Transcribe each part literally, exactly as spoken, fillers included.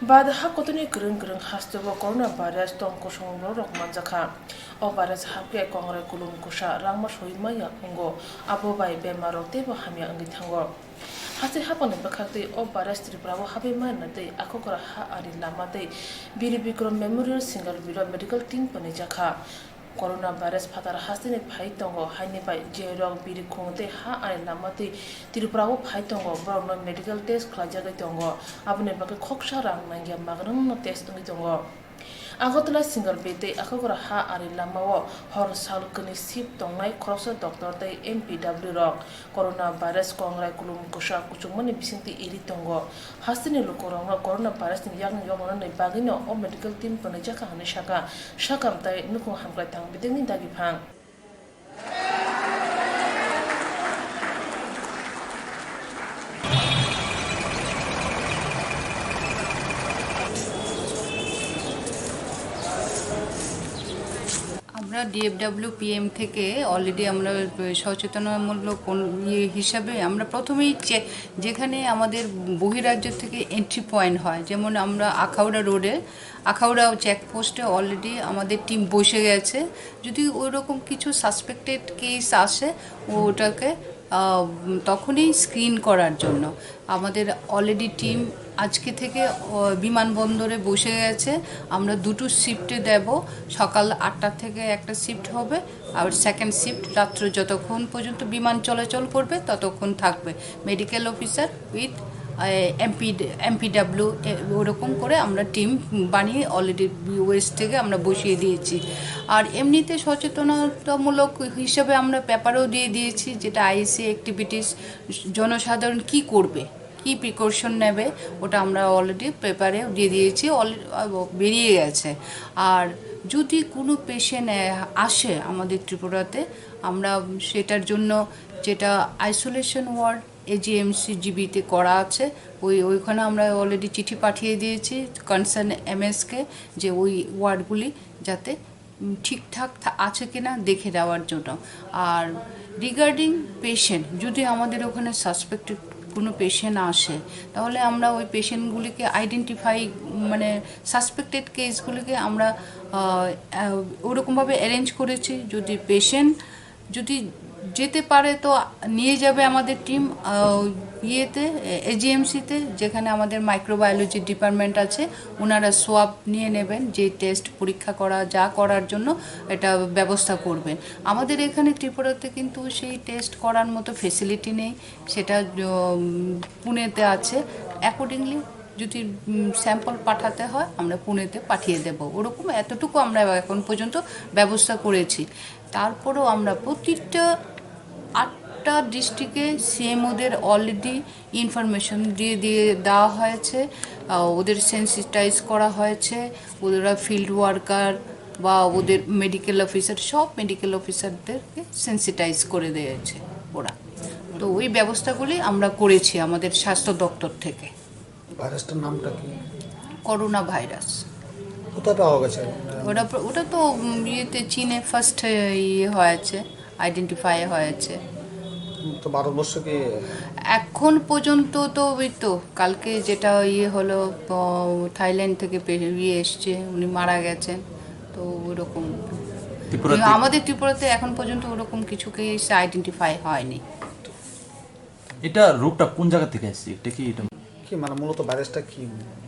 Bad ha kotorni kwrwng kwrwng hasteo coronavirus tong kosong borok manjakha. O virus hapkhe kongrai kulum kwsa rangma soi manya wngo, abo bai bemarrok teibo hamya wngwi thango. Haste hapangni bwkhaktwi o virus Tripura o habwi manya tei akhokora ha ani lama tei Bir Bikram Memorial Single Biro medical team panijakha. Coronavirus phatar hasteni phai tongo, haini bai jerok birikhung tei ha ani lama tei Tripura o phai tongo, borokno medical test khlaijagwi tongo, aboni bagwi khoksa rang nangya magrangno test wngwi tongo. Agartala Singarbi tei Akhakura ha ani lama o hor sal kwnwi shift tongnai khoroksa doctor tei M P W rok. Coronavirus kongrai kulum kwsa kuchukmani bisingtwi iri tongo. Hasteni lukurokno coronavirus ni yakni yoknani bagwino o medical team pwnwi jakha hwnwi sakha. Sakam tai nukhung hamkrai thang bidingni dagi phang. আমরা ডিএফডব্লিউ পিএম থেকে অলরেডি আমরা সচেতনামূলক কোন ইয়ে হিসাবে আমরা প্রথমেই চে-, যেখানে আমাদের বহিরাজ্য থেকে এন্ট্রি পয়েন্ট হয়, যেমন আমরা আখাউড়া রোডে, আখাউড়া চেকপোস্টে অলরেডি আমাদের টিম বসে গেছে। যদি ওইরকম কিছু সাসপেক্টেড কেস আসে, ওটাকে, আহ, তখনই স্ক্রিন করার জন্য আমাদের অলরেডি টিম আজকে থেকে, আহ, বিমানবন্দরে বসে গেছে। আমরা দুটো শিফটে দেব, সকাল আটটা থেকে একটা শিফট হবে, আর সেকেন্ড শিফট রাত্রে যতক্ষণ পর্যন্ত বিমান চলাচল করবে ততক্ষণ থাকবে medical officer with MP, MPW, ওরকম করে আমরা টিম বানিয়ে অলরেডি ইউএস থেকে আমরা বসিয়ে দিয়েছি। আর এমনিতে সচেতনতামূলক হিসেবে আমরা পেপারও দিয়ে দিয়েছি, যেটা আইসি অ্যাক্টিভিটিস, জনসাধারণ কি করবে, কি প্রিকশন নেবে, ওটা আমরা অলরেডি পেপারে দিয়ে দিয়েছি, অল-, বেরিয়ে গেছে। আর যদি কোনো পেশেন্ট আসে আমাদের ত্রিপুরাতে, আমরা সেটার জন্য যেটা আইসোলেশন ওয়ার্ড এজিএমসি জিবিতে করা আছে, ওই, ওইখানে আমরা অলরেডি চিঠি পাঠিয়ে দিয়েছি কনসার্ন এমএসকে, যে ওই ওয়ার্ডগুলি যাতে উম, ঠিকঠাক থা-, আছে কিনা দেখে দেওয়ার জন্য। আর রিগার্ডিং পেশেন্ট, যদি আমাদের ওখানে সাসপেক্টেড কোনো পেশেন্ট আসে, তাহলে আমরা ওই পেশেন্টগুলিকে আইডেন্টিফাই, মানে, সাসপেক্টেড কেসগুলিকে আমরা, আহ, আহ, ওরকমভাবে অ্যারেঞ্জ করেছি। যদি পেশেন্ট যদি যেতে পারে, তো নিয়ে যাবে আমাদের টিম, আহ, ইয়েতে, এজিএমসিতে, যেখানে আমাদের মাইক্রোবায়োলজি ডিপার্টমেন্ট আছে, ওনারা সোয়াব নিয়ে নেবেন, যে টেস্ট পরীক্ষা করা, যা করার জন্য এটা ব্যবস্থা করবেন। আমাদের এখানে ত্রিপুরাতে কিন্তু সেই টেস্ট করার মতো ফেসিলিটি নেই, সেটা, উম, পুনেতে আছে। অ্যাকর্ডিংলি যদি, উম, স্যাম্পল পাঠাতে হয়, আমরা পুনেতে পাঠিয়ে দেব। ওরকম এতটুকু আমরা এখন পর্যন্ত ব্যবস্থা করেছি। তারপরেও আমরা প্রতিটা আটটা ডিস্ট্রিক্টে সিএমওদের অলরেডি ইনফরমেশন দিয়ে, দিয়ে দেওয়া হয়েছে। আহ, ওদের সেন্সিটাইজ করা হয়েছে, ওরা ফিল্ড ওয়ার্কার বা ওদের মেডিকেল অফিসার, সব মেডিকেল অফিসারদেরকে সেন্সিটাইজ করে দিয়েছে ওরা। তো ওই ব্যবস্থাগুলি আমরা করেছি আমাদের স্বাস্থ্য দপ্তর থেকে। ভাইরাসটার নামটা কি? Corona virus. কোথায় পাওয়া গেছে? ওটা প্র-, ওটা তো, উম, ইয়েতে চীনে ফার্স্ট ইয়ে হয়েছে, আইডেন্টিফাই হয়েছে। তো ভারতবর্ষ কি? এখন পর্যন্ত তো ওই তো কালকে যেটা ইয়ে হলো, প-, থাইল্যান্ড থেকে পে-, ইয়ে এসছে, উনি মারা গেছেন। তো ওইরকম ত্রিপুরাতে? আমাদের ত্রিপুরাতে এখন পর্যন্ত ওরকম কিছু কেস আইডেন্টিফাই হয়নি। এটা রোগটা কোন জায়গা থেকে আসছে? এটা কি এটা কি মানে মূলত ভাইরাসটা কি,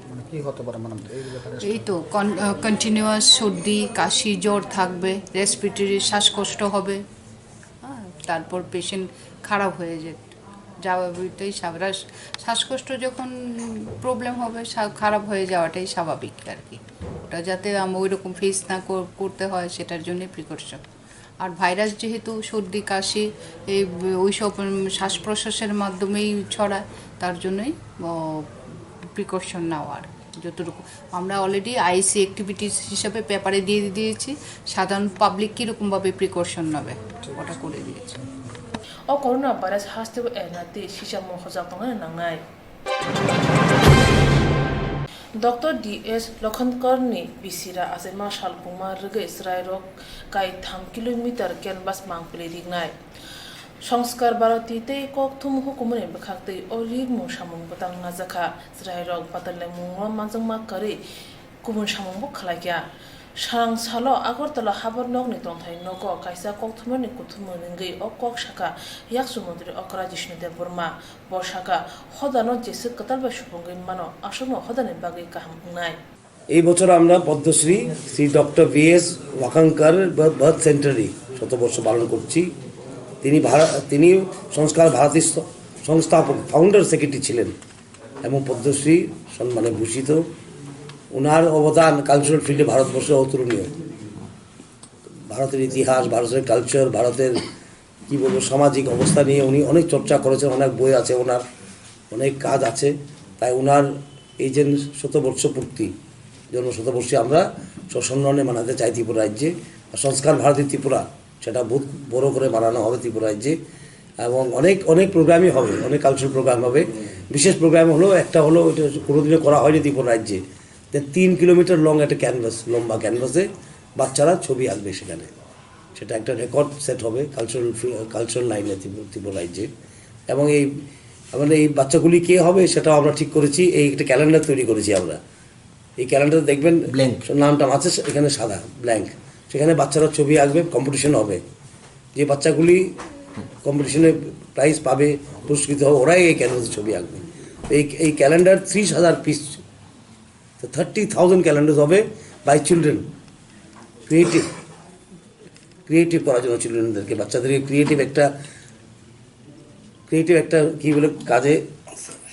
মানে কি হতে পারে, মানে এই যে ভাইরাসটা? এই তো কন-, আহ, কন্টিনিউয়াস সর্দি, কাশি, জ্বর থাকবে, রেসপিরেটরি শ্বাসকষ্ট হবে, হ্যাঁ, তারপর পেশেন্ট খারাপ হয়ে যে-, যাওয়া, ওইটাই স্বাভাবিক। শ্বাস-, শ্বাসকষ্ট যখন প্রবলেম হবে, সা-, খারাপ হয়ে যাওয়াটাই স্বাভাবিক আর কি। ওটা যাতে আম-, ওইরকম ফেস না কর-, করতে হয়, সেটার জন্যই প্রিকশন। আর ভাইরাস যেহেতু সর্দি, কাশি, এই ব-, ওইসব, উম, শ্বাস প্রশ্বাসের মাধ্যমেই ছড়ায়, তার জন্যই, ও, প্রিকশন নেওয়া আর কি। যতটুকু আমরা অলরেডি আইসি অ্যাক্টিভিটিস হিসাবে পেপারে দিয়ে দিয়েছি, সাধারণ পাবলিক কীরকমভাবে প্রিকশন নেবে, ওটা করে দিয়েছি। O coronavirus hasteo erna tei sisa mohojak tongnani nangnai. Doctor D S Lokhandkar ni bisira achaima salbuma rwgwi chwrairok kai tham kilometer canvas mangpili riknai. Sanskar Bharati tei kokthum hukumuni bwkhaktwi o rimung samung bwtal najakha. Chwrairok batalnaimungno manjakma kwrwi kubun samungbo khlaikha. Srang salo Agartala habar nokni tongthai nogo kaisa kokthumnani kuthumung ringwi o kok sakha Yaksu Montri Okra Jishnu Debbarma. Bo sakha, hodano jeswk kwtal bai supungwi mano, aswkno hodani bagwi kaham wngnai. এই বছর আমরা পদ্মশ্রী Shri doctor V S Wakankar বার্থ সেন্টারি শতবর্ষ পালন করছি। তিনি ভারা-, তিনি সংস্কার ভারতী স-, সংস্থাপক, ফাউন্ডার সেক্রেটারি ছিলেন এবং পদ্মশ্রী সম্মানে ভূষিত। ওনার অবদান কালচারাল ফিল্ডে ভারতবর্ষে অতুলনীয়। ভারতের ইতিহাস, ভারতের কালচার, ভারতের কী বলবো, সামাজিক অবস্থা নিয়ে উনি অনেক চর্চা করেছেন, অনেক বই আছে ওনার, অনেক কাজ আছে। তাই ওনার এই যে শতবর্ষ পূর্তি, জন্ম শতবর্ষী আমরা সসম্মানে মানাতে চাই ত্রিপুরা রাজ্যে। আর সংস্কার ভারতী ত্রিপুরা, সেটা বহুত বড় করে মানানো হবে ত্রিপুরা রাজ্যে। এবং অনেক, অনেক প্রোগ্রামই হবে, অনেক কালচারাল প্রোগ্রাম হবে। বিশেষ প্রোগ্রাম হলো, একটা হলো, এটা কোনোদিনও করা হয়নি ত্রিপুরা রাজ্যে, যে তিন কিলোমিটার লং একটা ক্যানভাস, লম্বা ক্যানভাসে বাচ্চারা ছবি আঁকবে সেখানে। সেটা একটা রেকর্ড সেট হবে কালচারাল ফি-, কালচারাল লাইনে ত্রিপু-, ত্রিপুরা রাজ্যে। এবং এই, আমাদের এই বাচ্চাগুলি কে হবে সেটাও আমরা ঠিক করেছি, এই একটা ক্যালেন্ডার তৈরি করেছি আমরা। এই ক্যালেন্ডার দেখবেন, ব্ল্যাঙ্ক। নাম টাম আছে সে-, এখানে সাদা ব্ল্যাঙ্ক। সেখানে বাচ্চারা ছবি আঁকবে, কম্পিটিশন হবে। যে বাচ্চাগুলি কম্পিটিশনে প্রাইজ পাবে, পুরস্কৃত হবে, ওরাই এই ক্যালেন্ডারে ছবি আঁকবে। এই, এই ক্যালেন্ডার ত্রিশ হাজার পিস, তো থার্টি থাউজেন্ড ক্যালেন্ডার হবে বাই চিলড্রেন। ক্রিয়েটিভ, ক্রিয়েটিভ করার জন্য চিলড্রেনদেরকে, বাচ্চাদেরকে ক্রিয়েটিভ একটা, ক্রিয়েটিভ একটা কী বলে, কাজে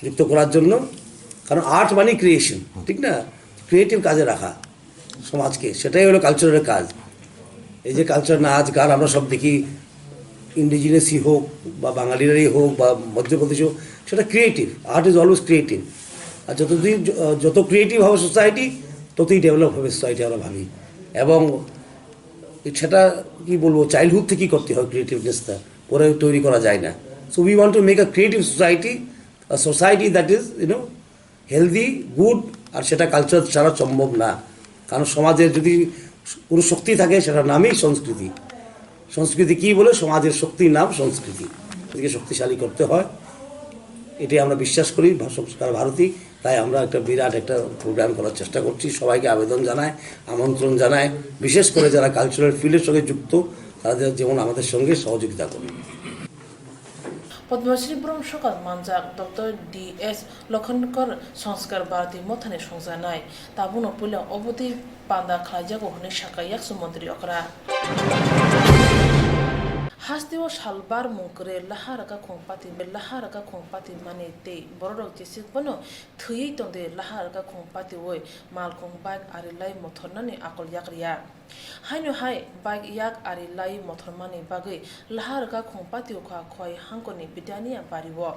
যুক্ত করার জন্য। কারণ আর্ট মানে ক্রিয়েশন, ঠিক না? ক্রিয়েটিভ কাজে রাখা সমাজকে, সেটাই হলো কালচারের কাজ। এই যে কালচার, নাচ গান আমরা সব দেখি, ইন্ডিজিনাসই হোক বা বাঙালিরাই হোক বা মধ্যপ্রদেশই হোক, সেটা creative. Art is always creative. আর যতদিন য-, যত ক্রিয়েটিভ হবে সোসাইটি, ততই ডেভেলপ হবে সোসাইটি, আমরা ভাবি। এবং সেটা, কি বলবো, চাইল্ডহুড থেকেই করতে হয় ক্রিয়েটিভনেসটা, পরে তৈরি করা যায় না। So we want to make a creative society, a society that is, you know, healthy, good, আর সেটা কালচার ছাড়া সম্ভব না। কারণ সমাজের যদি কোনো শক্তি থাকে, সেটার নামই সংস্কৃতি। সংস্কৃতি কী বলে? সমাজের শক্তির নাম সংস্কৃতি। এটিকে শক্তিশালী করতে হয়, এটাই আমরা বিশ্বাস করি ভা-, সংস্কার ভারতী। তাই আমরা একটা বিরাট একটা প্রোগ্রাম করার চেষ্টা করছি। সবাইকে আবেদন জানাই, আমন্ত্রণ জানাই, বিশেষ করে যারা কালচারাল ফিল্ডের সঙ্গে যুক্ত, তারা যেমন আমাদের সঙ্গে সহযোগিতা করুন। Padma Shri Brum Sokal manjak Doctor D S Lokhonkor Sanskar Bharati Mothani songjanai, tabukno puila obotwi panda khlaijago hwnwi sakha Yaksu Montri Okra. Hasteo sal barmung kwrwi laha rwkha khung pati, laha rwkha khung pati mani tei bororok jeswk bono thwiwi tongdi laha rwkha khung patiwi malkhung bike ari lai mothornani akol yak rwya. Haino hai bike yak ari lai mothormani bagwi laha rwkha khung patio kha khoi hangkoni Bidania bario.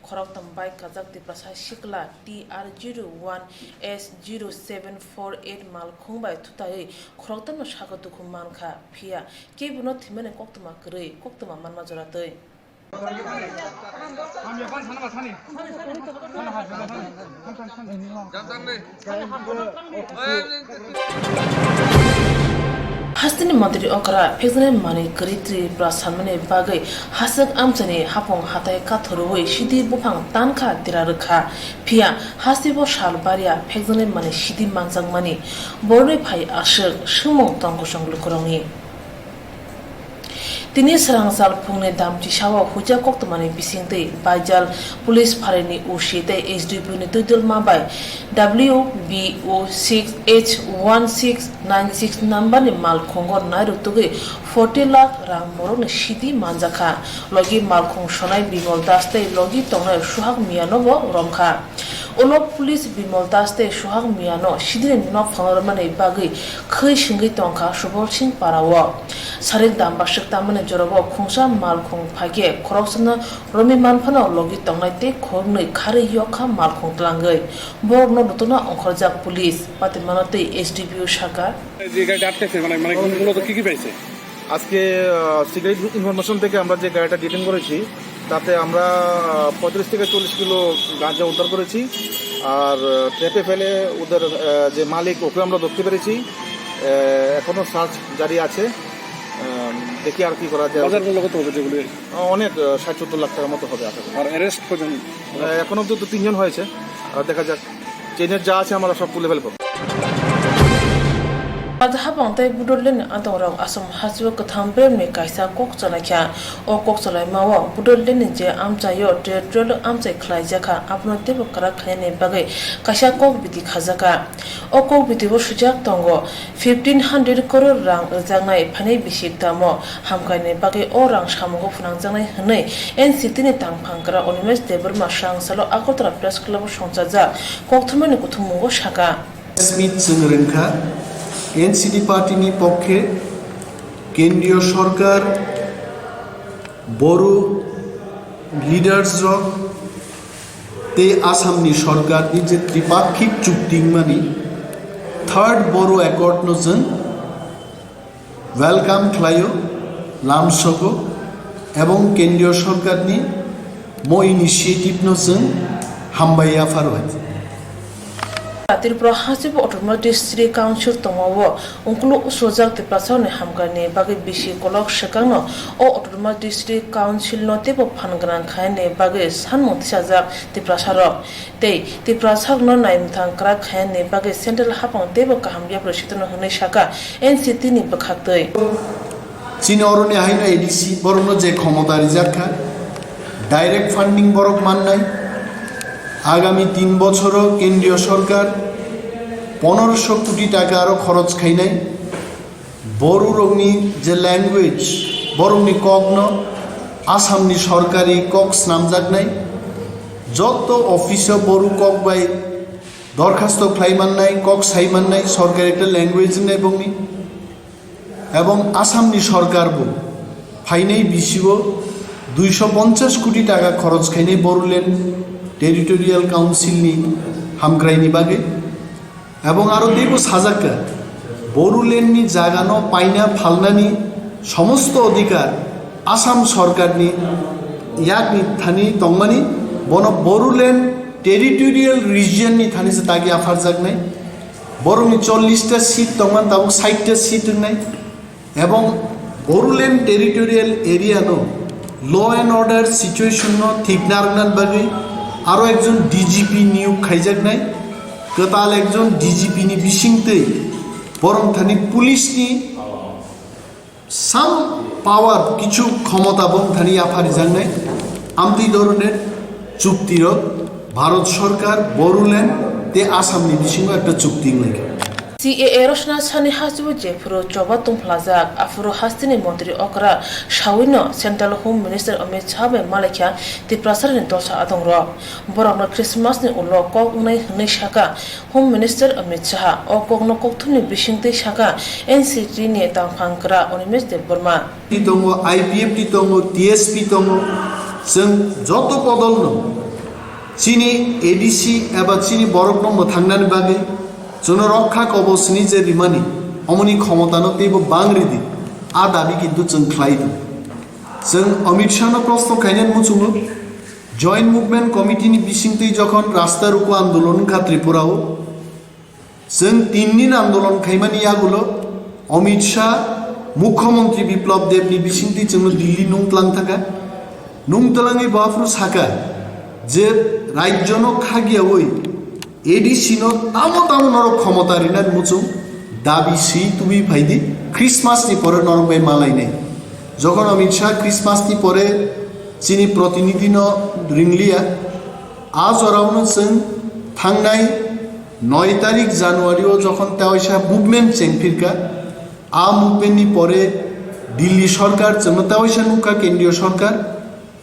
Khoroktham bike kajak Tiprasa sikla T R zero one S zero seven four eight malkhung bai thutaiwi khoroktham no sago dukhu mankha, phiya kebono thwimani koktwma kwrwi, koktwma manma joratwi. Hasteni Montri Okra phekjaknai manwi kwrwi Tripura salmani bagwi haswk amchaini hapung hatai kathorwi sidi buphang tankha tira rwkha. Phiya hasteo sal barya phekjaknai manwi sidi manjakmani borwi phai aswk swngmung tong kwchwng lukurokni. Tini swrangchal phungni damchisao huijak koktwmani bisingtwi Baijal Police Pharini O C tei S D P O ni twidulma bai W B O six H one six nine six number ni malkhungo nairwktugwi forty lakh rang borokni sidi manjakha. Logi malkhung sonai Bimol Das tei logi tongnai Suhak Miyano bo romkha. Ulo police Bimol Das tei Suhak Miyano sidini nok phano rwmani bagwi khwi swngwi tongkha Subol Singh Para o. Sarik dambaswk tamani jorao khungsa malkhung phaikhe khoroksano romwi manphano logi tongnai tei khoroknwi kharwi yokha malkhung tlangwi. Borokno rwtwkna ongkhorjak police patimano tei S D P O sakha. যে গাড়িটা আটকেছে, মানে, মানে, মূলত কি কি পাইছে? আজকে, আহ, সিক্রেট ইনফরমেশন থেকে আমরা যে গাড়িটা ডিটেন করেছি, তাতে আমরা, আহ, পঁয়ত্রিশ থেকে চল্লিশ কিলো গাঁজা উদ্ধার করেছি। আর, আহ, ট্র্যাপে ফেলে ওদের, আহ, যে মালিক, ওকে আমরা ধরতে পেরেছি। আহ, এখনো সার্চ জারি আছে। আহ, দেখি আর কি করা যায়। বাজার মূল্য কত হবে যেগুলি? আহ, অনেক, আহ, ষাট সত্তর লাখ টাকার মতো হবে আশা করি। আর অ্যারেস্ট কজন? আহ, এখন অব্দি তো তিনজন হয়েছে, আর দেখা যাক, চেইনের যা আছে আমরা সব তুলে ফেলবো। Raja hapang tei Bodoland ni adongrok Assam hasteo kwthang bremni kaisa kok chalaikha. O kok chalaimao Bodoland ni je amchaio territorial amchai khlaijakha, abono teibo kwrak khainani bagwi kaisa kok bidi khajakha. O kok bidi o swijak tongo, fifteen hundred crore rang rwjaknai phainai bisik tamo hamkhaini bagwi o rang samungo phwnangjaknai hwnwi N C T ni tangphang kwrak Animesh Debbarma swrang salo Agartala Press Club o songchajak kokthumani kuthummungo sakha. Press meet chwng rwngkha, N C T party ni pokhe kendriyo sorkar, Boru leaders rok tei Assam ni sorkar ni je tripakhik chukti wngmani third Boru accord no chwng welcome khlaio, lamsogo, ebong kendriyo sorkar ni mo initiative no chwng hambai yapharo hai. Tripura hasteo Autonomous District Council tongmao ungkuluk usojak Tiprasarokni hamkrai ni bagwi bisi kolok swkangno o Autonomous District Council no teibo phan gwnang khainani bagwi sanmung tisajak Tiprasarok. Tei Tiprasarokno naimwthang kwrak khainani bagwi central haphang teibo kaham yapri sitino hwnwi sakha N C T ni bwkhaktwi. Chini oroni haino A D C borokno je khomota rijak kha, direct funding borok mannai, agami tin bochoro kendriyo sorkar poneroso koti taka aro khoroch khainai, Bororokni je language, borokni kokno Assamni sorkari kok snamjaknai, joto office-o Boru kok bai dorkhasto khlai mannai, kok sai mannai, sorkari ekta language wngnai bongni. Ebong Assamni sorkar bo phainai bisi-o duiso ponchas koti taka khoroch khainai Boruland Territorial Council ni hamkraini bagwi. Ebong aro teibo sajak kha, Boruland ni jaga no paina phalnani somosto odhikar Assam sorkar ni yakni thani tongmani, bono Boruland Territorial Region ni thani se tagi apharjaknai. Borokni chollish ta seat tongmani, tabuk sait ta seat wngnai. Ebong Boruland Territorial Area no law and order situation no thik narwknani bagwi aro ekjon D G P niyok khaijaknai, kwtal ekjon D G P ni bisingtwi borok thani police ni sam power, kichu khomota borok thani yapharijaknai. Amtwi dhoroner chukti rok Bharat Sorkar, Boruland tei Assam ni bisingo ekta chukti wnglaikha. C A A rosna sani hasteo jephuru choba tongphlajak, aphuru hasteni montri okra sawino Central Home Minister Amit Shah bai malaikha Tiprasarani dosa adongrok. Borokno Christmas ni ulo kok wngnai hwnwi sakha Home Minister Amit Shah. O kokno kokthumni bisingtwi sakha N C T ni tangphang kwrak Animesh Debbarma. T tongo, I P F T tongo, T S P tongo, chwng joto bodolno chini A D C eba chini borokno mwthangnani bagwi chwngno rokha kobosni je rimani, omoni khomotano teibo bang ridi, a dabi kintu chwng khlai di. Chwng Amit Shah no proshno khainani muchungo, Joint Movement Committee ni bisingtwi jokhon rasta ruku andolon wngkha Tripura o, chwng tin din andolon khaimani yagulo Amit Shah, Mukhyamantri Biplab Deb ni bisingtwi chwngno Delhi nung tlang thangkha. Nung twlangwi bo aphuru sakha je rajyono khagiyawi A D C no tamo tamo norok khomota rinani muchung dabi swi tubui phaidi, Christmas ni pore norok bai malainai. Jokhon Amit Shah Christmas ni pore chini protinidhi no ringliya, a jorao no chwng thangnai noi tarik January o jokhon tewaisa movement chengphirkha, a movement ni pore Delhi sorkar chwngno tewaisa nukha, kendriyo sorkar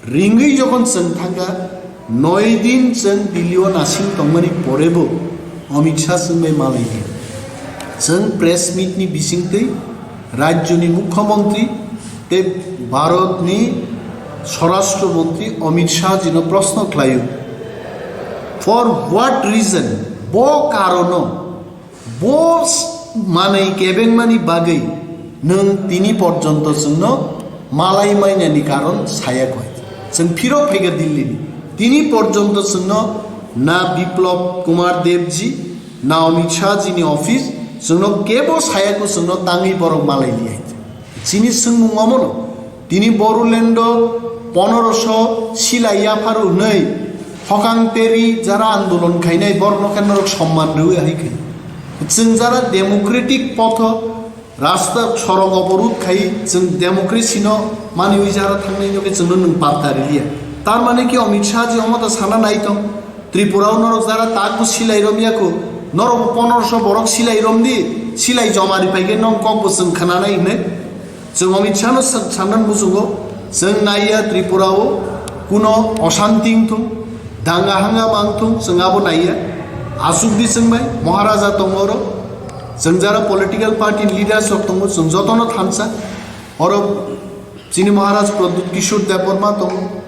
ringwi jokhon chwng thangkha, noi din chwng Delhi o nasing tongmani porebo Amit Shah chwng bai malaikha. Chwng press meet ni bisingtwi rajyoni mukhyamantri tei Bharatni Swarashtra Mantri Amit Shah jino proshno khlaio, for what reason, bo karono, bo s-, manwi kebengmani bagwi nwng tini porjonto chwngno malai mainani karon saya koi. Chwng phirok phaikha Delhi ni. Tini porjonto chwngno na Biplab Kumar Debji, na Amit Shah jini office, chwngno kebo saya ko chwngno tangwi borok malai liya. Chini swngmung omono, tini Borolando ponorosho silai yapharo hwnwi hokang teri jara andolon khainai borokno khe norok somman rwwi ahai khe. Chwng jara democratic potho rasta sorok oborud khai chwng democracy no maniwi jara thangnai no khe chwngno nwng patta riliya. Tar mane ki Amit Shah ji omo ta sana nai tong? Tripura o norok jara tak bo silai rom yako, norok bo ponorosho borok silai rom di, silai joma ri pai khe nong kok bo chwng khna nai hwnwi. Chwng Amit Shah no sa-, sannan muchungo, chwng naiya Tripura o kuno oshanti wngthung, danga hangama wngthung, chwng abo naiya. Aswk di chwng bai Maharaja tongo oro, chwng jara political party leaders rok tongo, chwng jotono thansa. Oro chini Maharaj Pradyut Kishore Debbarma tongo,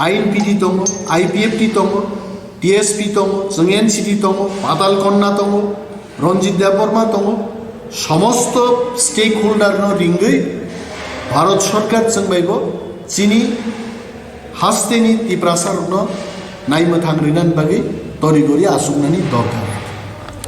I N P T tongo, I P F T tongo, T S P tongo, chwng N C T tongo, Patal Kanya tongo, Ranjit Debbarma tongo, somosto stakeholder no ringwi Bharat Sarkar chwng bai bo chini hasteni Tiprasa rokno naimwthang rinani bagwi torigori achuknani dorkar.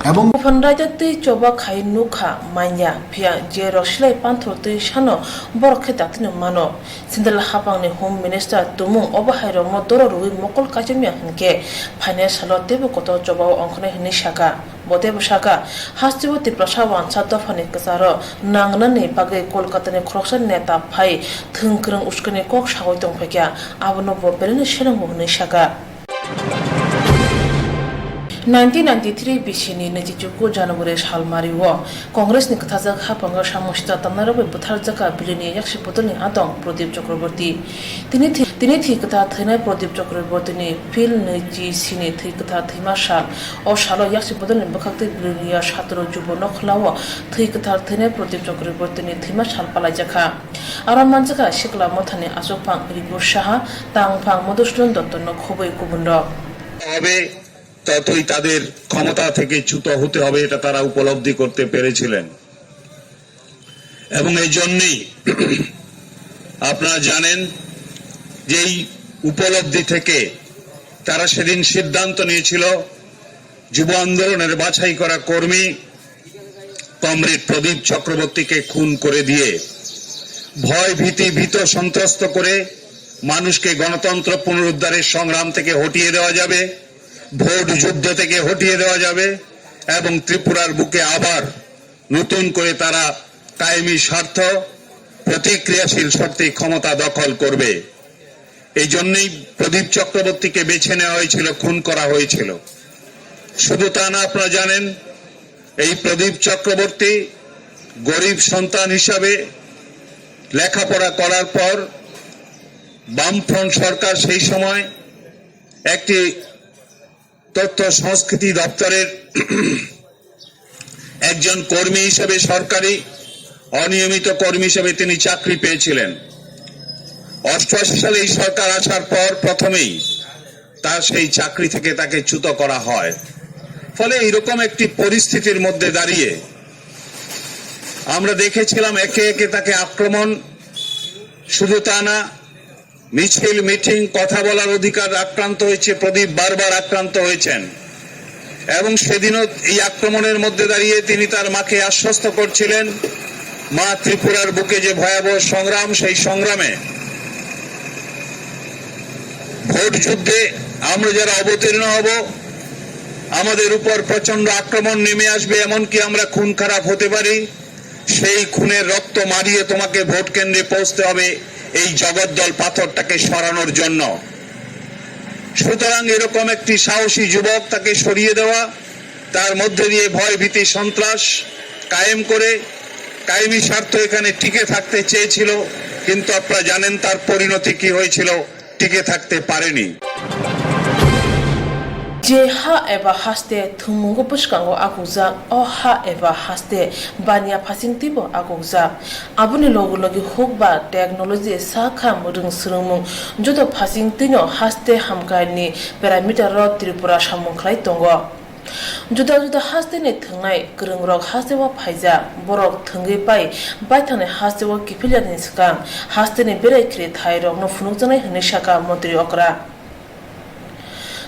Ebong Buphang raida twi choba khai nukha manya, phiya je rok silai panthor twi sano borok khe datino mano. Central hapangni Home Minister tumung obo hai rokno doro rwui mokol kaichomya hinkhe phainai salo teibo kotor chobao ongkhnai hinwi saka. Bo teibo saka, hasteo Tiprasa wansa dophani kwcharo nangnani bagwi Kolkatani khoroksa neta phai thwng kwrwng uskani kok saui tongphaikha, abono bo belai no selengmo hinwi saka. Nineteen ninety-three bisini naichi chuku January salmario Congressni kwthajak haphango samung sita tamnairok bai butharjakha Belonia yaksi bodolni adong Pradip Chakraborty. Tini thwi, tini thwi kwthar thwinai Pradip Chakrabortyni phil naichi sini thwi kwthar thwima sal. O salo yaksi bodolni bwkhaktwi Belonia satro jubo nokhlao thwi kwthar thwinai Pradip Chakrabortyni thwima sal palaijakha. Aro manjakha Sikla Mothani achukphang Ripur Saha, tangphang Madhusudan Dotto no khobwi kubunrok. হবে, ততই তাদের ক্ষমতা থেকে চ্যুত হতে হবে, এটা তারা উপলব্ধি করতে পেরেছিলেন। এবং এই জন্যই আপনারা জানেন যে এই উপলব্ধি থেকে তারা সেদিন সিদ্ধান্ত নিয়েছিল যুব আন্দোলনের বাছাই করা কর্মী কমরেড প্রদীপ চক্রবর্তীকে খুন করে দিয়ে ভয় ভীতি ভীত সন্ত্রস্ত করে মানুষকে গণতন্ত্র পুনরুদ্ধারের সংগ্রাম থেকে হটিয়ে দেওয়া যাবে, ভোট যুদ্ধ থেকে হটিয়ে দেওয়া যাবে এবং ত্রিপুরার বুকে আবার নতুন করে তারা কায়েমি স্বার্থ প্রতিক্রিয়াশীল শক্তি ক্ষমতা দখল করবে। এই জন্যই প্রদীপ চক্রবর্তীকে বেছে নেওয়া হয়েছিল, খুন করা হয়েছিল। শুধু তা না, আপনারা জানেন এই প্রদীপ চক্রবর্তী গরিব সন্তান হিসাবে লেখাপড়া করার পর বামফ্রন্ট সরকার সেই সময় একটি তথ্য সংস্কৃতি দপ্তরের একজন কর্মী হিসেবে, সরকারি অনিয়মিত কর্মী হিসেবে তিনি চাকরি পেয়েছিলেন। অষ্টআশি সালে এই সরকার আসার পর প্রথমেই তার সেই চাকরি থেকে তাকে চ্যুত করা হয়। ফলে এইরকম একটি পরিস্থিতির মধ্যে দাঁড়িয়ে আমরা দেখেছিলাম একে একে তাকে আক্রমণ, শুধু তা না, মিছিল, মিটিং, কথা বলার অধিকার আক্রান্ত হয়েছে, প্রদীপ বারবার আক্রান্ত হয়েছেন এবং সেদিনও এই আক্রমণের মধ্যে দাঁড়িয়ে তিনি তার মাকে আশ্বস্ত করছিলেন, "মা, ত্রিপুরার বুকে যে ভয়াবহ সংগ্রাম, সেই সংগ্রামে ভোট যুদ্ধে আমরা যারা অবতীর্ণ হব, আমাদের উপর প্রচণ্ড আক্রমণ নেমে আসবে, এমনকি আমরা খুন খারাপ হতে পারি।" সেই খুনের রক্ত মারিয়ে তোমাকে ভোট কেন্দ্রে পৌঁছতে হবে এই জগদ্দল পাথরটাকে সরানোর জন্য। সুতরাং এরকম একটি সাহসী যুবক, তাকে সরিয়ে দেওয়া, তার মধ্যে দিয়ে ভয় ভীতি সন্ত্রাস কায়েম করে কায়েমি স্বার্থ এখানে টিকে থাকতে চেয়েছিল, কিন্তু আপনারা জানেন তার পরিণতি কি হয়েছিল, টিকে থাকতে পারেনি। Je ha eba haste thwngmungo bwskango akukjak, o ha eba haste baniya phasing twibo akukjak. Aboni logi logi huk ba technology, sak ham, rwng swrwngmung joto phasing twino haste hamkrai ni parameter o Tripura samung khlai tongo. Juda juda haste ni thwngnai kwrwng rok haste o phaijak, borok thwngwi pai baithang ni haste o kiphilya ni swkang haste ni berai khiri thai rok no phunukjaknai hwnwi sakha Montri okra.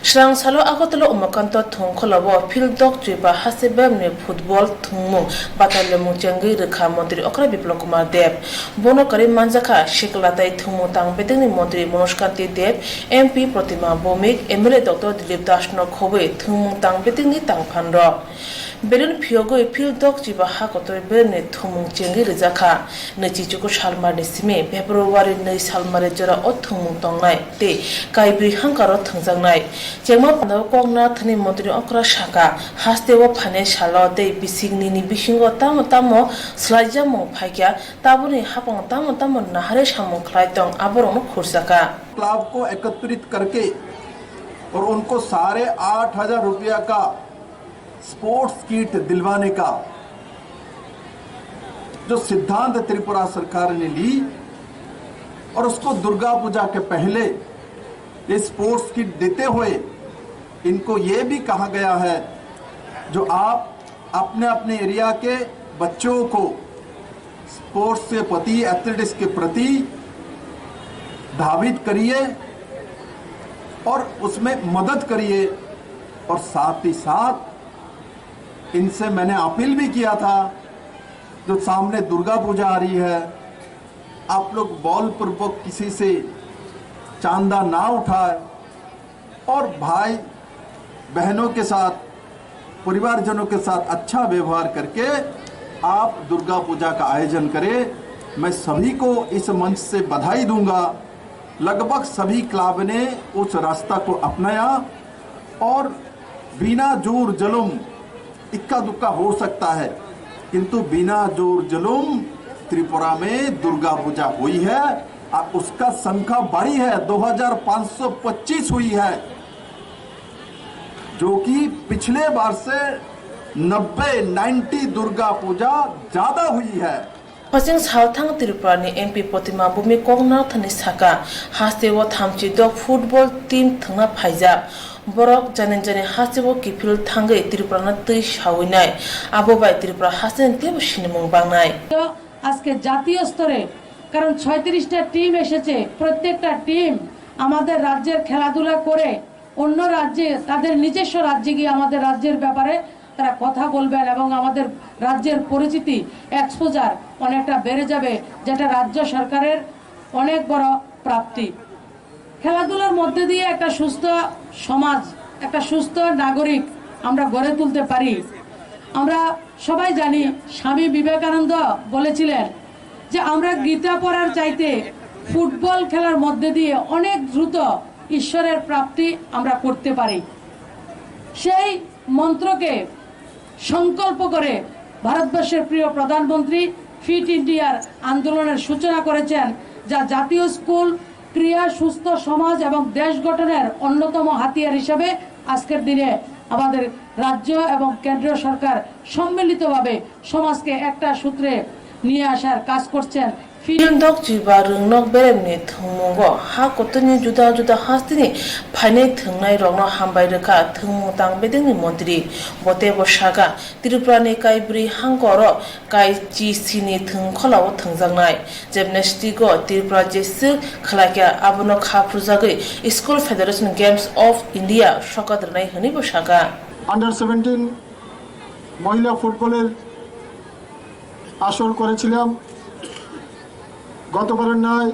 Srang salo Agartala Umakanto Thongkholo o field dok chuiba haste beremni football thwngmung batalomung chengwi rwkha Montri Okra Biplab Kumar Deb. Bono kwrwi manjakha Sikla tei Thwngmung Tang Bedekni Montri Manoj Kanti Deb, M P Protima Bhowmik, M L A Doctor Dilip Das no khobwi thwngmung tang bedekni tangphanrok. Balloon phiyogwi field dok chuiba ha kotor beremni thwngmung chengwi rwjakha. Nwichichuku salmarni simi February nwi salmari jora o thwngmung tongnai tei kaibrwi hangkaro thwngjaknai. Chengma panda o kok narwkthani Montri Okra sakha, haste o phainai salo tei bising nini bisingo tamo tamo swlaijakmung phaikha, tabukni hapang tamo tamo naharwi samung khlai tong aborokno khurjakha. Club को एकत्रित करके और उनको साढ़े आठ हजार रुपया का स्पोर्ट्स किट दिलवाने का जो सिद्धांत त्रिपुरा सरकार ने ली और उसको दुर्गा पूजा के पहले ये स्पोर्ट्स किट देते हुए इनको ये भी कहा गया है जो आप अपने अपने एरिया के बच्चों को स्पोर्ट्स के प्रति, एथलेटिक्स के प्रति धावित करिए और उसमें मदद करिए। और साथ ही साथ इनसे मैंने अपील भी किया था, जो सामने दुर्गा पूजा आ रही है, आप लोग बलपूर्वक किसी से चांदा ना उठाए और भाई बहनों के साथ, परिवारजनों के साथ अच्छा व्यवहार करके आप दुर्गा पूजा का आयोजन करें। मैं सभी को इस मंच से बधाई दूंगा। लगभग सभी क्लब ने उस रास्ता को अपनाया और बिना जोर जुलूम, इक्का दुक्का हो सकता है, किंतु बिना जोर जुलूम त्रिपुरा में दुर्गा पूजा हुई है और उसका संख्या बढ़ी है, दो हज़ार पाँच सौ पच्चीस हुई है, जो कि पिछले बार से नब्बे, नाइंटी दुर्गा पूजा ज्यादा हुई है। Phaising salthang Tripurani M P Protima Bhowmik kok narwkthani sakha, hasteo thamchi dok football team thwngna phaijak. Borok jani jani hasteo kiphil thangwi Tripurano twi sawi nai. Abo bai Tripura hasteni teibo sinimung bangnai. তো আজকে জাতীয় স্তরে, কারণ ছয়ত্রিশটা টিম এসেছে, প্রত্যেকটা টিম আমাদের রাজ্যের খেলাধুলা করে অন্য রাজ্যে, তাদের নিজস্ব রাজ্যে গিয়ে আমাদের রাজ্যের ব্যাপারে তারা কথা বলবেন এবং আমাদের রাজ্যের পরিচিতি, এক্সপোজার অনেকটা বেড়ে যাবে, যেটা রাজ্য সরকারের অনেক বড় প্রাপ্তি। খেলাধুলার মধ্যে দিয়ে একটা সুস্থ সমাজ, একটা সুস্থ নাগরিক আমরা গড়ে তুলতে পারি। আমরা সবাই জানি, স্বামী বিবেকানন্দ বলেছিলেন যে আমরা গীতা পড়ার চাইতে ফুটবল খেলার মধ্যে দিয়ে অনেক দ্রুত ঈশ্বরের প্রাপ্তি আমরা করতে পারি। সেই মন্ত্রকে সংকল্প করে ভারতবর্ষের প্রিয় প্রধানমন্ত্রী ফিট ইন্ডিয়ার আন্দোলনের সূচনা করেছেন, যা জাতীয় স্কুল, ক্রীড়া, সুস্থ সমাজ এবং দেশ গঠনের অন্যতম হাতিয়ার হিসাবে আজকের দিনে আমাদের রাজ্য এবং কেন্দ্রীয় সরকার সম্মিলিতভাবে সমাজকে একটা সূত্রে নিয়ে আসার কাজ করছেন। Field dok chuiba rwngnok beremni thwngmungo ha kotorni juda juda hasteni phainai thwngnairokno hambai rwkha thwngmung tang bedekni montri. Bo teibo sakha, Tripurani kaibrwi hangkoro kai chi sini thwngkholao thwngjaknai. Gymnastics-o Tripura jeswk khlaikha, abono kha phrujagwi School Federation Games of India sokat rwnai hwnwibo sakha. Under seventeen মহিলা ফুটবলের আসর করেছিলাম। গতবারের ন্যায়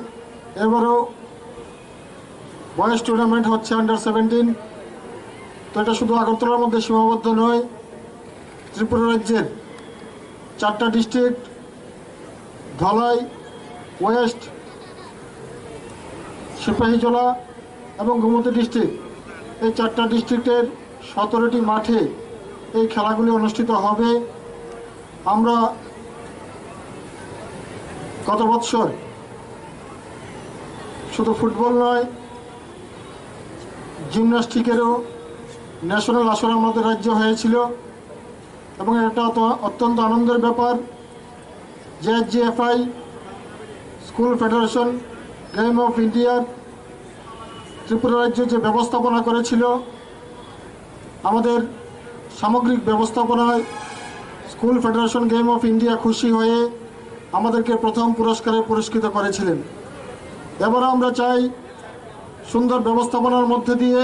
এবারও boys tournament হচ্ছে under seventeen. তো এটা শুধু আগরতলার মধ্যে সীমাবদ্ধ নয়, ত্রিপুরা রাজ্যের চারটা ডিস্ট্রিক্ট, ধলাই, ওয়েস্ট, সিপাহীজলা এবং গোমতী ডিস্ট্রিক্ট, এই চারটা ডিস্ট্রিক্টের সতেরোটি মাঠে এই খেলাগুলি অনুষ্ঠিত হবে। আমরা গত বছর শুধু ফুটবল নয়, জিমন্যাস্টিকেরও ন্যাশনাল আসর আমাদের রাজ্যে হয়েছিল এবং এটা তো অত্যন্ত আনন্দের ব্যাপার। জেএসজিএফআই, স্কুল ফেডারেশন, গেম অফ ইন্ডিয়ার ত্রিপুরা রাজ্য যে ব্যবস্থাপনা করেছিল, আমাদের সামগ্রিক ব্যবস্থাপনায় school federation game of India খুশি হয়ে আমাদেরকে প্রথম পুরস্কারে পুরস্কৃত করেছিলেন। এবারও আমরা চাই সুন্দর ব্যবস্থাপনার মধ্যে দিয়ে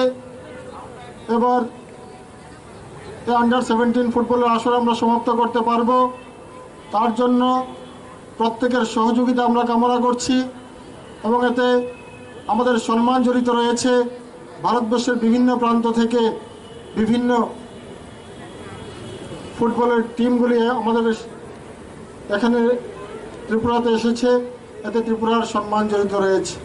এবার এই আন্ডার সেভেন্টিন ফুটবলের আসর আমরা সমাপ্ত করতে পারবো। তার জন্য প্রত্যেকের সহযোগিতা আমরা কামনা করছি এবং এতে আমাদের সম্মান জড়িত রয়েছে। ভারতবর্ষের বিভিন্ন প্রান্ত থেকে বিভিন্ন ফুটবলের টিমগুলি আমাদের এখানে ত্রিপুরাতে এসেছে, এতে ত্রিপুরার সম্মান জড়িত রয়েছে।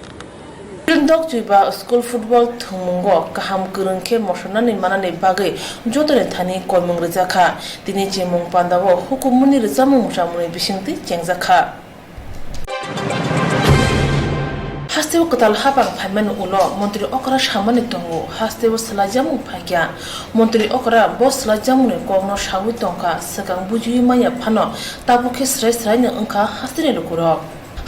Pindok chuiba school football thwngmungo kaham kwrwng khe mosonani manani bagwi jotoni thani koimung rwjakha. Tini chimung pandao hukumunni rwchapmung mwchangmungni bisingtwi chengjakha. Hasteo kwtal hapang phaimani ulo montri okra samani tongo, hasteo swlaijakmung phaikha. Montri okra bo swlaijakmungni kokno saui tongkha, swkang bujiui manya phano tabuk khe srai sraino wngkha hasteni lukurok.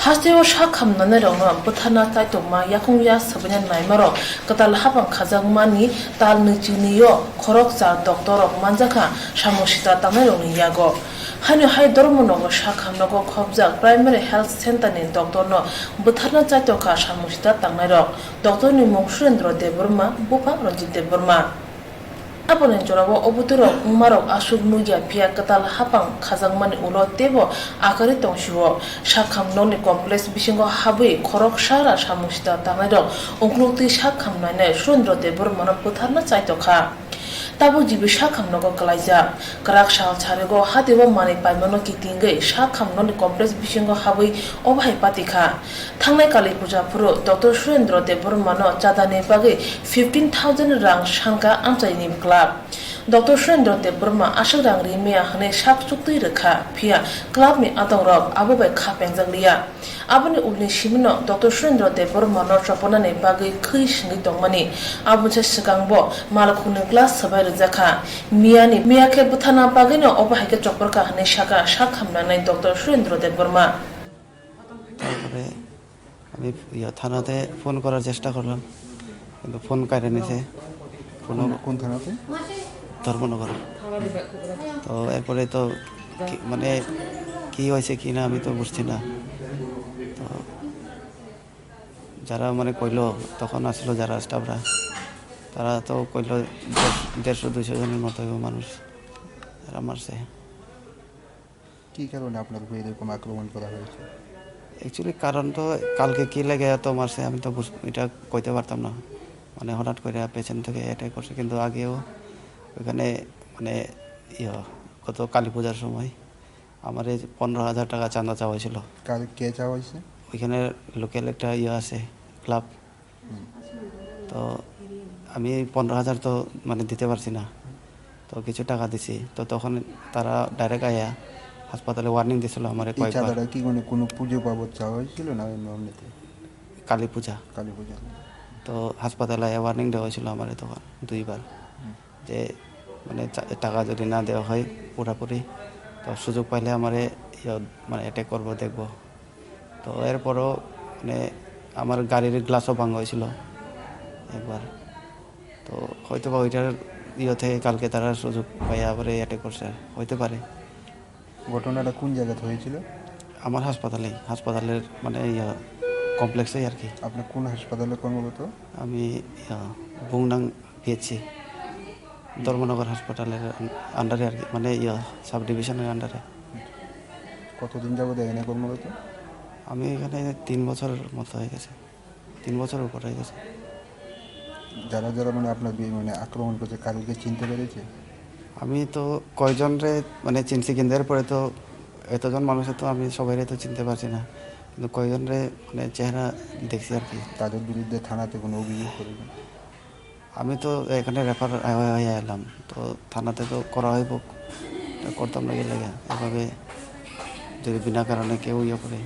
Hasteo sak khamnanairokno bwtharna chaitokma yakung ya swbaina naimarok kwtal hapang khajakmani tal nwi chinio khoroksa doctorrok manjakha samung sita tangnairokni yago. Haino hai Dharmanagar sak khamnogo khopjak Primary Health Centre ni doctorno bwtharna chaitokha samung sita tangnairok. Doctorni mung Surendra Debbarma, bupha Ranjit Debbarma. Aboni jorao o bwtwirok wngmarok aswk nukya, phiya kwtal hapang khajakmani ulo teibo akwrwi tongsio. Sak khamnokni complex bisingo habwi khoroksa ra samung sita tangnairok ungkluktwi sak khamnainai Surendra Debbarmano bwtharna chaitokha. Tabuk G B sak khamnogo kwlaijak. Kwrak sal sarigo hatio manwi paimano kitingwi sak khamnokni complex bisingo habwi obo hai patikha. Thangnai Kali Puja phuru Doctor Surendra Debbarmano chadani bagwi fifteen thousand rang sanka amchaini club. Doctor Surendra Debbarma aswk rang rimaya hwnwi sak chuktwi rwkha, phiya clubni adongrok abo bai kha pengjak liya. Aboni ulni simino Doctor Surendra Debbarmano choponani bagwi khwi singwi tongmani. Aboni se swkang bo malkhungni glass swbai rwjakha. Miyani, miya khe bwthana bagwino obo hai khe chopor kha hwnwi sakha sak hamnanai Doctor Surendra Debbarma. তারপরে আমি ইয়া থানাতে ফোন করার চেষ্টা করলাম, কিন্তু ফোন কেড়ে নিছে। ফোন কোন, কোন থানাতে? ধর্মনগর। তো এরপরে তো কি, মানে, কি হয়েছে কি না আমি তো বুঝছি না। তো যারা, মানে, কইলো, তখন আসলো যারা স্টাফরা, তারা তো কইলো দেড়-, দেড়শো দুইশো জনের মতো মানুষ তারা মারছে। কি কারণে আপনার উপরে এরকম আক্রমণ করা হয়েছে? অ্যাকচুয়ালি কারণ তো কালকে কি লাগে এত মারছে আমি তো বুঝ-, এটা কইতে পারতাম না। মানে হঠাৎ করে পেছন থেকে অ্যাটাক করছে, কিন্তু আগেও ওইখানে মানে ইয়ে গত কালী পূজার সময় আমার এই পনেরো হাজার টাকা চাঁদা চাওয়া হয়েছিল। কার, কে চাওয়া হয়েছে? ওইখানে লোকাল একটা ইয়ে আছে, ক্লাব। হুম। তো আমি পনেরো হাজার তো মানে দিতে পারছি না, তো কিছু টাকা দিছি। তো তখন তারা ডাইরেক্ট আয়া হাসপাতালে ওয়ার্নিং দিছিল আমারে এই কয়েকবার। চাঁদাটা কি মানে কোনো পুজো বাবদ চাওয়া হয়েছিল না এমনি এমনিতে? কালী পূজা। কালী পূজা। তো হাসপাতালে আয়া ওয়ার্নিং দেওয়া হয়েছিল আমারে তখন দুইবার। হুম। যে মানে চা-, টাকা যদি না দেওয়া হয় পুরাপুরি, তো সুযোগ পাইলে আমারে ইয়ে মানে অ্যাটাক করবো, দেখবো। তো এরপরও মানে আমার গাড়ির গ্লাসও ভাঙা হয়েছিল একবার। তো হয়তো বা ওইটার ইয়ে থেকে কালকে তারা সুযোগ পাইয়া আবার অ্যাটাক করছে, হইতে পারে। ঘটনাটা কোন জায়গাতে হয়েছিল? আমার হাসপাতালেই, হাসপাতালের মানে ইয়ে কমপ্লেক্সেই আর কি। আপনি কোন হাসপাতালে কর্মরত? আমি ইয়ে বুংনাং পিএইচসি, ধর্মনগর হাসপাতালের আন্ডারে আর কি, মানে ইয়ে সাব ডিভিশনের আন্ডারে। কতদিন যাবত এখানে কর্মরত? আমি এখানে তিন বছর মতো হয়ে গেছে, তিন বছর উপর হয়ে গেছে। যারা যারা মানে আপনার বি-, মানে আক্রমণ করছে, কারোকে চিনতে পেরেছে? আমি তো কয়জনরে মানে চিনছি, কিন্তু এরপরে তো এতজন মানুষের তো আমি সবাইরে তো চিনতে পারছি না, কিন্তু কয়জনরে মানে চেহারা দেখছি আর কি। তাদের বিরুদ্ধে থানাতে কোনো অভিযোগ করেছেন? আমি তো এখানে রেফার হয়ে এলাম, তো থানাতে তো করা হইব, এটা করতাম না গেলে এভাবে যদি বিনা কারণে কেউ ইয়ে করে,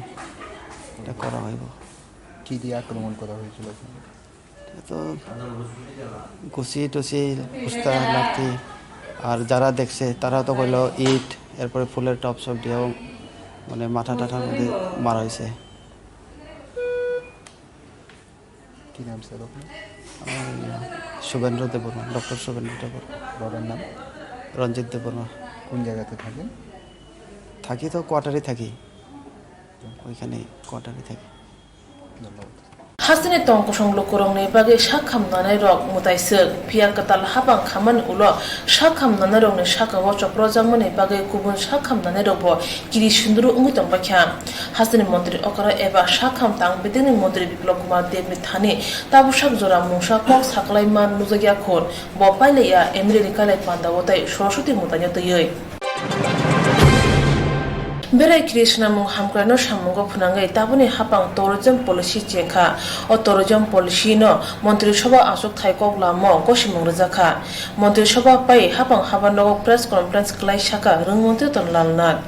এটা করা হইব। কি দিয়ে আক্রমণ করা হয়েছিল আপনাকে? এটা তো ঘুষি টুসি, বস্তা, লাঠি, আর যারা দেখছে তারা তো কইলো ইট, এরপরে ফুলের টব সব দিয়েও মানে মাথা টাথার মধ্যে মারা হয়েছে। কি নাম স্যার আপনার? আমার নাম শুভেন্দ্র দেববর্মা, ডক্টর শুভেন্দ্র দেববর্মা। বাবার নাম? রঞ্জিত দেববর্মা। কোন জায়গাতে থাকেন? থাকি তো কোয়ার্টারে থাকি, ওইখানে কোয়ার্টারে থাকি। ধন্যবাদ। Hasteni tong kosong lukurokni bagwi sak hamnanairok mwtaiswk, phiya kwtal hapang khamani ulo sak hamnanairokni sakao chopropjakmani bagwi kubun sak hamnanairokbo kiri sunduru wngwi tongbaikha. Hasteni montri okra eba sak ham tang bedekni montri Biplop Kumar Debni thani tabuksak jora mungsa kok saklaima nukjakya khun, bo pailaiya M L A ni kailai pandao tei Saraswati mwtaino twiwi. Berai khiri swnamung hamkraino samungo phwnangwi tabukni hapang tourism policy chengkha. O tourism policy no Montri Sobha achukthai kok lamo gosimung rwjakha. Montri Sobha pai hapang haba nogo press conference kwlai sakha Rwng Montri Tonlal Nath.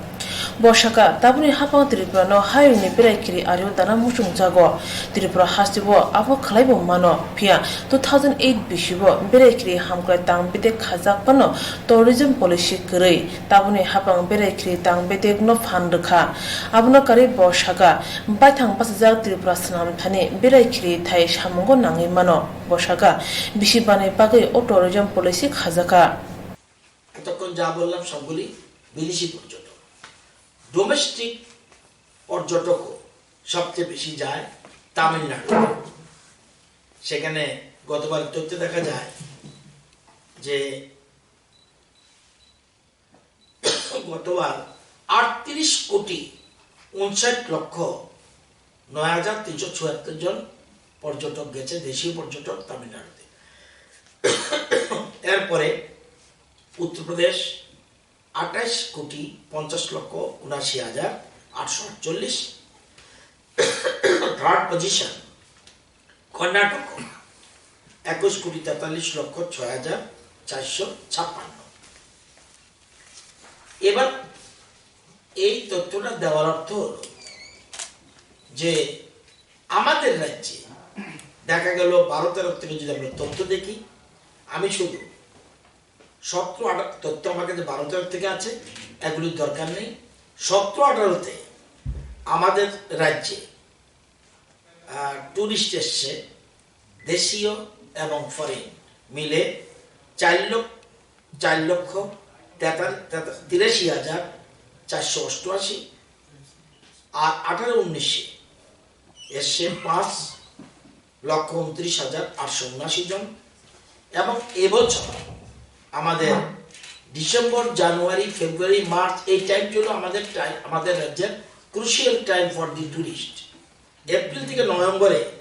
Bo sakha, tabukni hapang Tripura no hayungni berai khiri ario dana muchungjago. Tripura hasteo abo khwlaibo mano, phiya two thousand eight bisibo berai khiri hamkrai tang bedek khajak phano tourism policy kwrwi. Tabukni hapang berai khiri tang bedekno phan rwkha. Abono karwi bo sakha, baithang bachajak Tripura swnamthani berai khiri thai samungo nangwi mano. Bo sakha, bisi bani bagwi o tourism policy khajakha. এতক্ষণ যা বললাম সবগুলি বিদেশি পর্যটক। ডোমেস্টিক পর্যটকও সবচেয়ে বেশি যায় তামিলনাড়ু। সেখানে গতবার তথ্য দেখা যায় যে গতবার আটত্রিশ কোটি ঊনষাট লক্ষ নয় হাজার তিনশো চুয়াত্তর জন পর্যটক গেছে, দেশীয় পর্যটক তামিলনাড়ুতে। এরপরে উত্তরপ্রদেশ আঠাশ কোটি পঞ্চাশ লক্ষ উনাশি হাজার আটশো আটচল্লিশ। থার্ড পজিশন কর্ণাটক, একুশ কোটি তেতাল্লিশ লক্ষ ছয় হাজার চারশো ছাপ্পান্ন। এবার এই তথ্যটা দেওয়ার অর্থ হলো যে আমাদের রাজ্যে দেখা গেল বারো তেরো থেকে যদি আমরা তথ্য দেখি, আমি শুধু সতেরো আঠারো তথ্য আমার কাছে বারো তেরো থেকে আছে, এগুলির দরকার নেই। সতেরো আঠারোতে আমাদের রাজ্যে টুরিস্ট এসছে দেশীয় এবং ফরেন মিলে চার লক্ষ, চার লক্ষ তেতাল্লিশ তেতা- তিরাশি হাজার চারশো অষ্টআশি। আর আঠারো উনিশে এসছে পাঁচ লক্ষ ঊনত্রিশ হাজার আটশো উনাশি জন। এবং এবছর আমাদের ডিসেম্বর, জানুয়ারি, ফেব্রুয়ারি, মার্চ, এই টাইমটি হলো আমাদের টাইম, আমাদের রাজ্যের crucial time for the tourist। April থেকে নভেম্বরে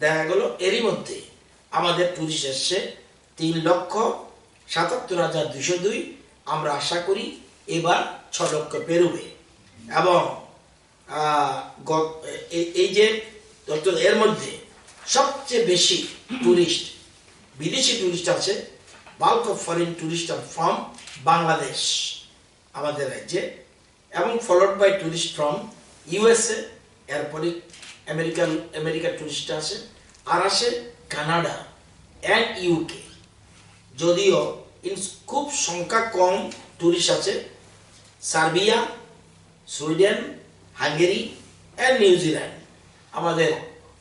দেখা গেল এরই মধ্যে আমাদের টুরিস্ট এসছে তিন লক্ষ সাতাত্তর হাজার দুশো দুই। আমরা আশা করি এবার ছ লক্ষ পেরোবে। এবং আহ, গত- এ- এই যে তথ্য, এর মধ্যে সবচেয়ে বেশি টুরিস্ট, বিদেশি টুরিস্ট আছে, bulk of foreign tourist are from Bangladesh আমাদের রাজ্যে, এবং followed by tourist from USA, এরপরে আমেরিকান আমেরিকার টুরিস্ট আছে, আর আছে কানাডা and ইউকে। যদিও ইন খুব সংখ্যা কম টুরিস্ট আছে Serbia, Sweden, Hungary and New Zealand. আমাদের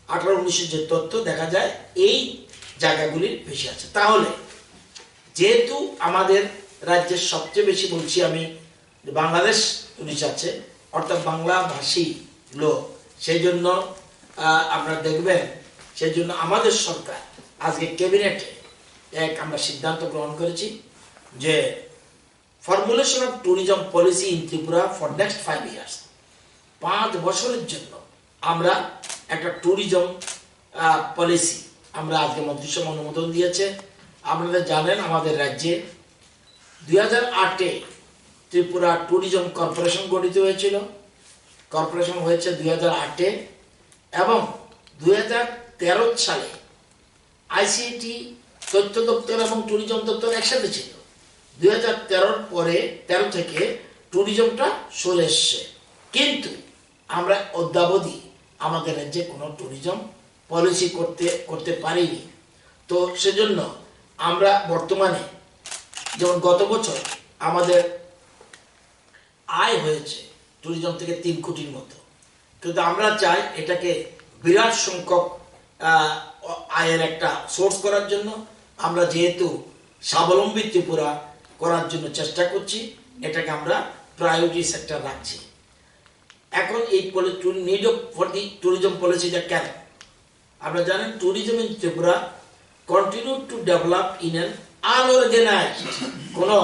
আঠারো উনিশের যে তথ্য দেখা যায় এই জায়গাগুলির বেশি আছে। তাহলে যেহেতু আমাদের রাজ্যের সবচেয়ে বেশি বলছি আমি বাংলাদেশ টুরিস্ট আছে, অর্থাৎ বাংলাভাষী লোক, সেই জন্য আহ, আপনারা দেখবেন, সেই জন্য আমাদের সরকার আজকে ক্যাবিনেটে এক আমরা সিদ্ধান্ত গ্রহণ করেছি যে formulation of tourism policy in Tripura for next five years, পাঁচ বছরের জন্য আমরা একটা ট্যুরিজম পলিসি আমরা আজকে মন্ত্রিসভা অনুমোদন দিয়েছে। আপনারা জানেন, আমাদের রাজ্যে দুই হাজার আটে ত্রিপুরা ট্যুরিজম কর্পোরেশন গঠিত হয়েছিল। কর্পোরেশন হয়েছে দুই হাজার আটে এবং দুই হাজার তেরো সালে আইসিটি, তথ্য দপ্তর এবং ট্যুরিজম দপ্তর একসাথে ছিল। দুই হাজার তেরোর পরে, তেরো থেকে ট্যুরিজমটা সরে এসছে, কিন্তু আমরা অদ্যাবধি আমাদের রাজ্যে কোনো ট্যুরিজম পলিসি করতে করতে পারিনি। তো সেজন্য আমরা বর্তমানে, যেমন গত বছর আমাদের আয় হয়েছে ট্যুরিজম থেকে তিন কোটির মতো, কিন্তু আমরা চাই এটাকে বিরাট সংখ্যক আহ, আয়ের একটা সোর্স করার জন্য। আমরা যেহেতু স্বাবলম্বী ত্রিপুরা করার জন্য চেষ্টা করছি, এটাকে আমরা প্রায়োরিটি সেক্টর রাখছি। এখন এই need of for the tourism পলিসিটা কেন? আপনারা জানেন, tourism in Tripura continue to develop in an unorganized, কোনো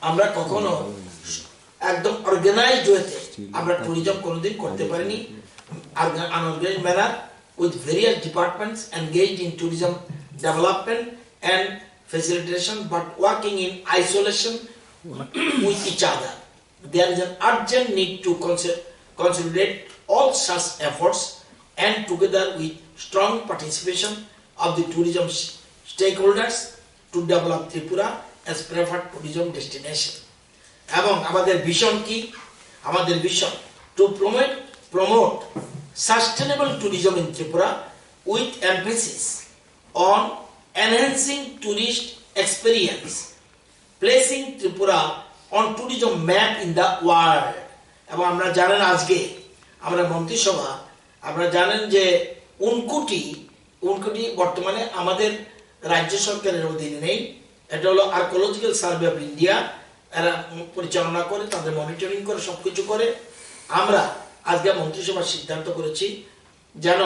আমরা কখনো একদম অর্গানাইজড ওয়েতে আমরা ট্যুরিজম কোনোদিন করতে পারিনি। Unorganised manner, with various departments engaged in tourism development and facilitation, but working in isolation with each other. There is an urgent need to consi- consolidate all such efforts and, together with strong participation of the tourism s- stakeholders, to develop Tripura as preferred tourism destination. এবং আমাদের ভিশন কি? আমাদের vision: to promote promote sustainable tourism in Tripura with emphasis on enhancing tourist experience, placing Tripura on tourism map in the world. এবং আমরা জানেন, আজকে আমরা মন্ত্রিসভা, আপনারা জানেন যে ঊনকোটি, ঊনকোটি বর্তমানে আমাদের রাজ্য সরকারের অধীনে নেই। এটা হলো আর্কিওলজিক্যাল সার্ভে অফ ইন্ডিয়া, এরা পরিচালনা করে, তাদের মনিটরিং করে, সবকিছু করে। আমরা আজকে মন্ত্রিসভার সিদ্ধান্ত করেছি যেন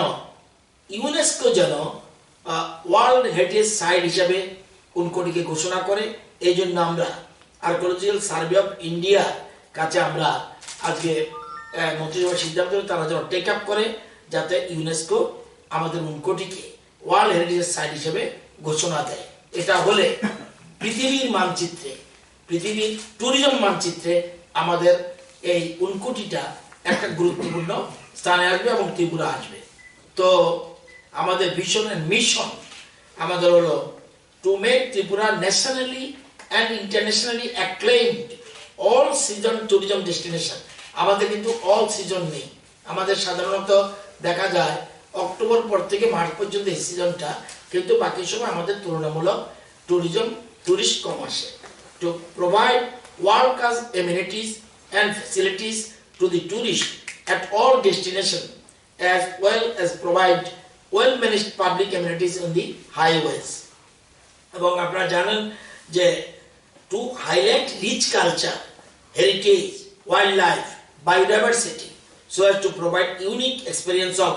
ইউনেস্কো যেন ওয়ার্ল্ড হেরিটেজ সাইট হিসাবে ঊনকোটিকে ঘোষণা করে। এই জন্য আমরা আর্কিওলজিক্যাল সার্ভে অফ ইন্ডিয়ার কাছে আমরা আজকে আহ, মন্ত্রিসভার সিদ্ধান্ত হলো তারা যেন টেক আপ করে, যাতে ইউনেস্কো আমাদের ঊনকোটিকে ওয়ার্ল্ড হেরিটেজ সাইট হিসেবে ঘোষণা দেয়। এটা হলে পৃথিবীর মানচিত্রে, পৃথিবীর ট্যুরিজম মানচিত্রে আমাদের এই ঊনকোটিটা একটা গুরুত্বপূর্ণ স্থানে আসবে এবং ত্রিপুরা আসবে। তো আমাদের ভিশন অ্যান্ড মিশন আমাদের হলো to make Tripura nationally and internationally acclaimed all season tourism destination। আমাদের কিন্তু অল সিজন নেই, আমাদের সাধারণত দেখা যায় অক্টোবর পর থেকে মার্চ পর্যন্ত এই সিজনটা, কিন্তু বাকি সময় আমাদের তুলনামূলক ট্যুরিজম ট্যুরিস্ট কম আসে। To provide world class amenities and facilities to the tourist at all destination as well as provide well managed public amenities on the highways. এবং আপনারা জানেন যে to highlight rich culture, heritage, wildlife, biodiversity, so as to provide unique experience of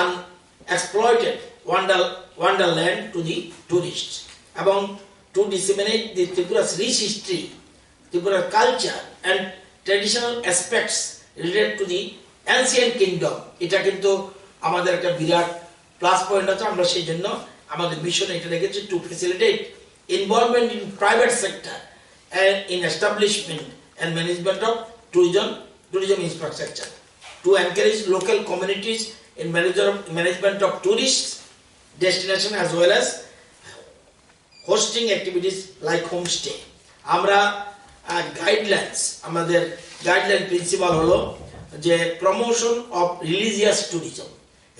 unexploited wonder, wonderland to the tourists, এবং to disseminate the Tripura's rich history, Tripura culture and traditional aspects related to the ancient kingdom। এটা কিন্তু আমাদের একটা বিরাট plus point আছে। আমরা সেই জন্য আমাদের মিশনে এটা রেখেছি, to facilitate involvement in private sector and in establishment and management of tourism, tourism infrastructure, to encourage local communities in manage- management of tourist destination as well as hosting activities like homestay। আমরা guidelines, আমাদের guideline principal হলো যে promotion of religious tourism.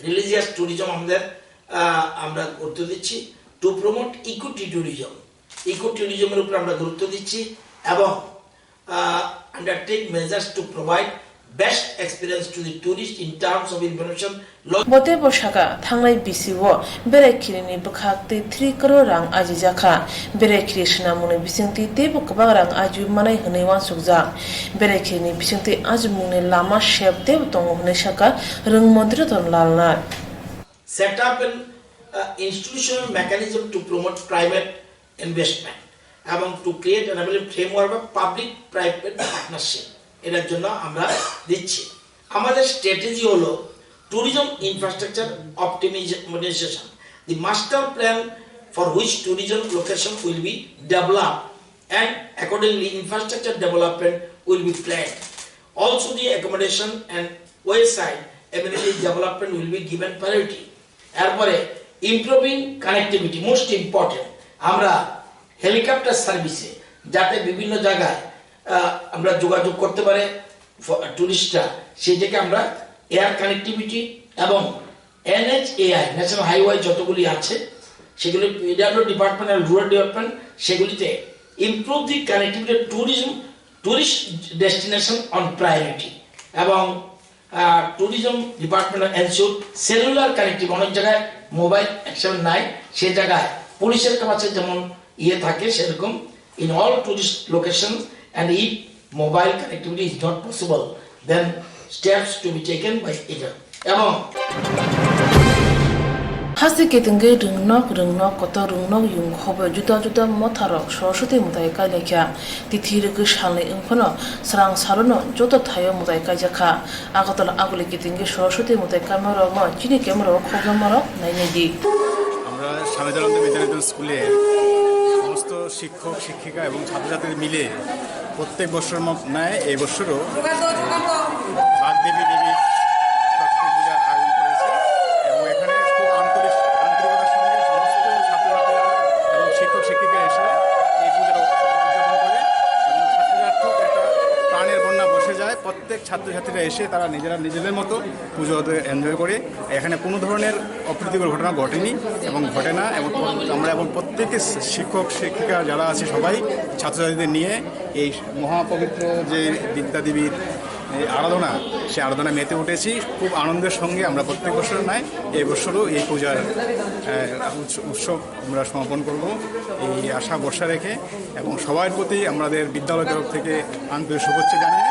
Religious tourism আমাদের ah, আমরা গুরুত্ব দিচ্ছি। To promote eco tourism, eco ট্যুরিজমের উপর আমরা গুরুত্ব দিচ্ছি এবং undertake measures to provide best experience to the tourist in terms of information, lodging. Bo teibo saka, thangnai bisi o berai khirini bwkhak tei three crore rang ajijak kha. Berai khiri swnamungni bisingtwi teibo kwbang rang ajiwi manai hwnwi uansukjak. Berai khirini bisingtwi ajimungni lama sep teibo tongo hwnwi saka rwng montri Ratan Lal Nath. Set up an uh, institutional mechanism to promote private investment এবং to create enabling framework of public private partnership, এটার জন্য আমরা দিচ্ছি। আমাদের স্ট্র্যাটেজি হলো tourism infrastructure optimization, the master plan for which tourism location will be developed and accordingly infrastructure development will be planned. Also the accommodation and wayside amenities development will be given priority. এরপরে improving connectivity, most important, আমরা হেলিকপ্টার সার্ভিসে যাতে বিভিন্ন জায়গায় আহ, আমরা যোগাযোগ করতে পারে টুরিস্টরা, সেই থেকে আমরা এয়ার কানেক্টিভিটি এবং এনএইচএআই, ন্যাশনাল হাইওয়ে যতগুলি আছে সেগুলি পিডাব্লিউ ডিপার্টমেন্ট আর রুরাল ডেভেলপমেন্ট সেগুলিতে improve the connectivity tourism, tourist destination on priority এবং tourism department ensure cellular connective, অনেক জায়গায় মোবাইল অ্যাকসেস নাই, সে জায়গায় পুলিশের কাছে যেমন ইয়ে থাকে সেরকম in all tourist location and if mobile connectivity is not possible then steps to be taken by either. এবং Haste kitingwi rwngnok rwngnok kotor rwngnok yung hobo juda juda motharok Saraswati mwtai kailaikha. Tithi rwgwi salni wngphano srang salono joto thaio mwtai kaijakha. Agartala aguli kitingwi Saraswati mwtai kaimarokno chini camera o khobjakmarok nainai di. আমরা স্বামী দয়ানন্দ বিদ্যানিকেতন স্কুলের সমস্ত শিক্ষক শিক্ষিকা এবং ছাত্রছাত্রী মিলে প্রত্যেক বছর ম-, ন্যায় এই বছরও বাগদেবী দেবীর সরস্বতী পূজার আয়োজন করেছে এবং এখানে খুব আন্তরিক, আন্তরিকতার সঙ্গে সমস্ত ছাত্রছাত্রীরা এবং শিক্ষক শিক্ষিকা এসে এই পূজার উদযাপন করে এবং ছাত্রীরা খুব একটা প্রাণের বন্যা বসে যায়। প্রত্যেক ছাত্রছাত্রীরা এসে তারা নিজেরা নিজেদের মতো পুজোতে এনজয় করে। এখানে কোনো ধরনের অপ্রীতিকর ঘটনা ঘটেনি এবং ঘটে না। এবং আমরা এবং প্রত্যেকে শিক্ষক শিক্ষিকা যারা আছে সবাই ছাত্রছাত্রীদের নিয়ে এই মহাপবিত্র যে বিদ্যাদেবীর এই আরাধনা, সেই আরাধনায় মেতে উঠেছি। খুব আনন্দের সঙ্গে আমরা প্রত্যেক বছর নাই এই বছরও এই পূজার, আহ, উৎস-, উৎসব আমরা সমাপন করব এই আশা ভরসা রেখে এবং সবার প্রতি আমাদের বিদ্যালয় তরফ থেকে আন্তরিক শুভেচ্ছা জানিয়ে